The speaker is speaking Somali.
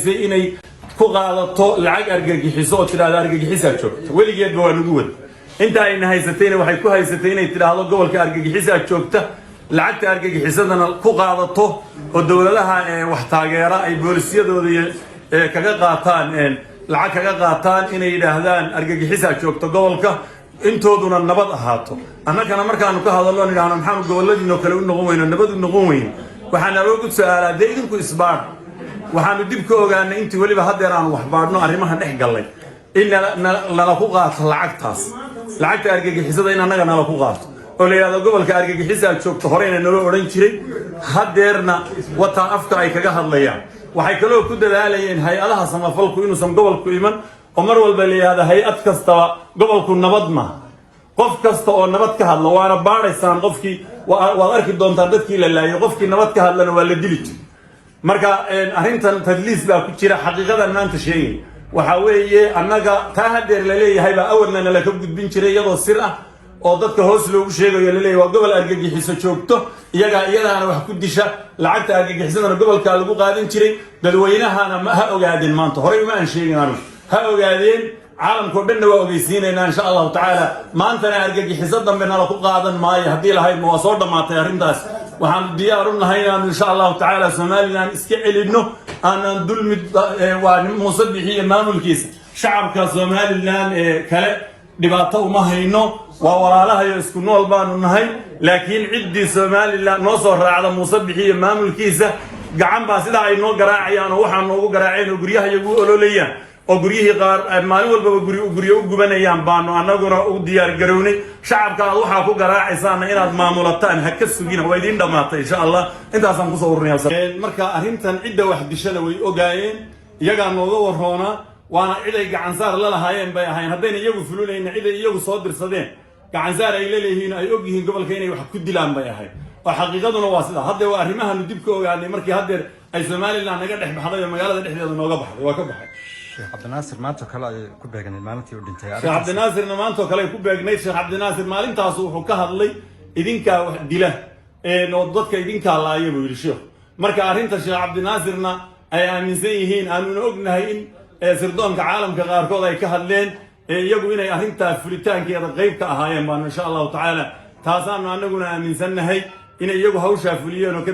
Inay ku qaadato lacag argagixiso oo tidhahdo argagixisaa joogta, weligeedba waa nagu wad. Inta ayna haysatayna waxay ku haysatay inay tidhaahdo gobolka argagixisaa joogta, lacagta argagixisadana ku qaadato oo dowladaha wax taageera ay boolisyadooda iyo kaga qaataan, lacag kaga qaataan, inay yidhaahdaan argagixisaa joogta gobolka, intooduna nabad ahaato. Annagana markaanu ka hadallo, nidhahno maxaanu goboladiinoo kale u noqon weyno, nabad u noqon weyne, waxaa naloogu su-aalaa dee idinku isbaadh. Waxaanu dib ka ogaanay intii weliba haddeer aanu wax baadhno, arrimaha dhex gallay, in nala ku qaato lacagtaas, lacagta argagixisada, in annaga nala ku qaato oo la yidhahdo gobolka argagixisaa joogto. Horeyna naloo odhan jiray, haddeerna wataa afka ay kaga hadlayaan. Waxay kaloo ku dadaalayeen hay-adaha samafalku inuusan gobolku iman, oo mar walba la yidhahdo hay-ad kastaba gobolku nabad maaha. Qof kasta oo nabad ka hadla waana baadhaysaan, qofkii waad arki doontaan dadkii la laayay. Qofkii nabad ka hadlana waa la dili jir. Marka arrintan tadliis baa ku jira. Xaqiiqadan maanta sheegay waxaa weeye, annaga taa haddeer la leeyahay baa awalna nala ka gudbin jiray, iyadoo sir ah oo dadka hoos loogu sheegayo, laleeyahay waa gobol argagixiso joogto, iyagaa iyadaana wax ku disha, lacagta argagixisadana gobolkaa lagu qaadan jiray. Dadweynahana ha ogaadeen maanta, horey uma aan sheegin anigu, ha ogaadeen. Caalamkao dhanna waa ogeysiinaynaa, insha Allahu tacaala. Maantana argagixiso dambe nala ku qaadan maayo. Haddii lahayd ma waa soo dhammaatay arrintaas. Waxaanu diyaar u nahay inaanu, insha Allahu tacaala, Somaliland iska celinno, aanan dulmi. Waa Muuse Bixi iyo maamulkiisa. Shacabka Somaliland ee kale dhibaato uma hayno, waa walaalahayo, isku nool baanu nahay. Laakiin ciddii Somaliland noo soo raacda Muuse Bixi iyo maamulkiisa, gacan baa sidaa ay noo garaacayaan oo waxaa noogu garaaceen oo guryaha iyagu ololayaan oo guryihii qaar maalin walbaba guryo u gubanayaan baanu annaguna u diyaar garownay. Shacabka aad waxaa ku garaacaysaan inaad maamulataan ha ka sugina, waa idiin dhammaatay, insha Allah. Intaasaan kusoo ururinaya. Marka arrintan cidda wax dishana way ogaayeen, iyagaa nooga waroonaa, waana cid ay gacansaar la lahaayeen bay ahayn. Haddayna iyagu fulinayna, cid ay iyagu soo dirsadeen, gacansaar ay la leeyihiin, ay og yihiin gobolka inay wax ku dilaan bay ahayd, oo xaqiiqaduna waa sidaa. Haddee waa arrimahanu dib ka ogaanay markii haddeer ay Somaliland naga dhex baxday oo magaalada dhexdeeda nooga baxday, waa ka baxay. Sheekh Cabdinaasir maanta kale ayay ku beegnayd maalintii uu dhintay. Sheekh Cabdinaasirna maantoo kale ay ku beegnayd. Sheekh Cabdinaasir maalintaas wuxuu ka hadlay idinkaa wax dila oo dadka idinkaa laaya buu yidhi sheekhu. Marka arrinta Sheekh Cabdinaasirna ay aaminsan yihiin, aanuna ognahay in sirdoonka caalamka qaarkood ay ka hadleen iyagu inay arrintaa fulitaankeeda qayb ka ahaayeen baanu, insha Allahu tacaala, taasaanu annaguna aaminsannahay inay iyagu hawshaa fuliyeen oo